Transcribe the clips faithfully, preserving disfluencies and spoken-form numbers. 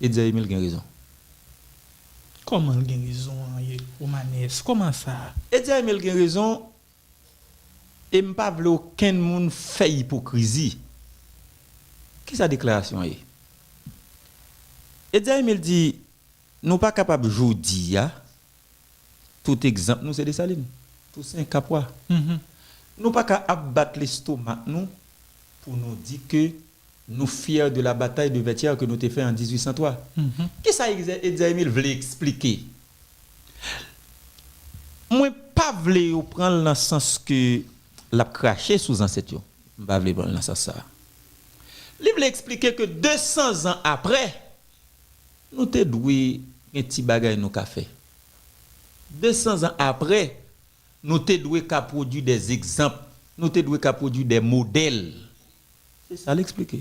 Edzer Emile gen rezon. Kòman l gen rezon an ye, Romanes? Kòman sa? Edzer Emile gen rezon e m pa vle okenn moun fè ipokrizi. Kisa deklarasyon an ye? Edzer Emile di, nou pa kapab jodi a, tout egzanp nou se Desalin, Tousen, Kapwa. Nou pa ka ap bat lestomak nou pou nou di ke nou fyè de la batay de Vètyè ke nou te fè an dizuit san twa. Kisa Edzer Emile vle eksplike? Mwen pa vle yo pran l nan sans ke l ap krache sou zansèt yo. M pa vle pran l nan sans sa. Li vle eksplike ke de san zan apre, nou te dwe gen ti bagay nou ka fè. De san zan apre, nou te dwe ka pwodui de egzanp, nou te dwe ka pwodui de modèl. Se sa l eksplike.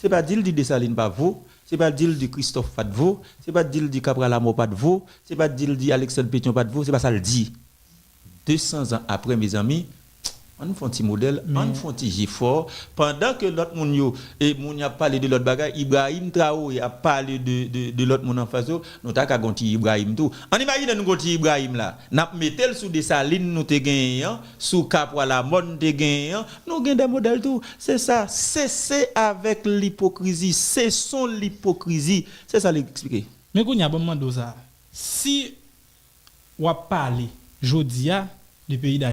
Se pa di l di Desalin pa vo, se pa di l di Kristòf pa t vo, se pa di l di Kapra Lamò pa t vo, se pa di l di Aleksand Petyon pa t vo, se pa sa l di. De san zan apre, mezanmi, ann fè yon ti modèl, ann fè yon ti jefò. Pandan ke lòt moun yo, e moun y ap pale de lòt bagay, Ibrahim Traoré ap pale de, de, de lòt moun anfas yo, nou ta ka gen yon ti Ibrahim tou. Ann imajine nou gen yon ti Ibrahim la, n ap mete l sou Desalin nou te genyen an, sou Kapwa Lamò n te genyen an, nou gen de modèl tou. Se sa, sese avèk lipokrizi, cessons l'hypocrisie. Se sa l eksplike. Men kounye a, ban m mande w sa. Si w ap pale jodi a de peyi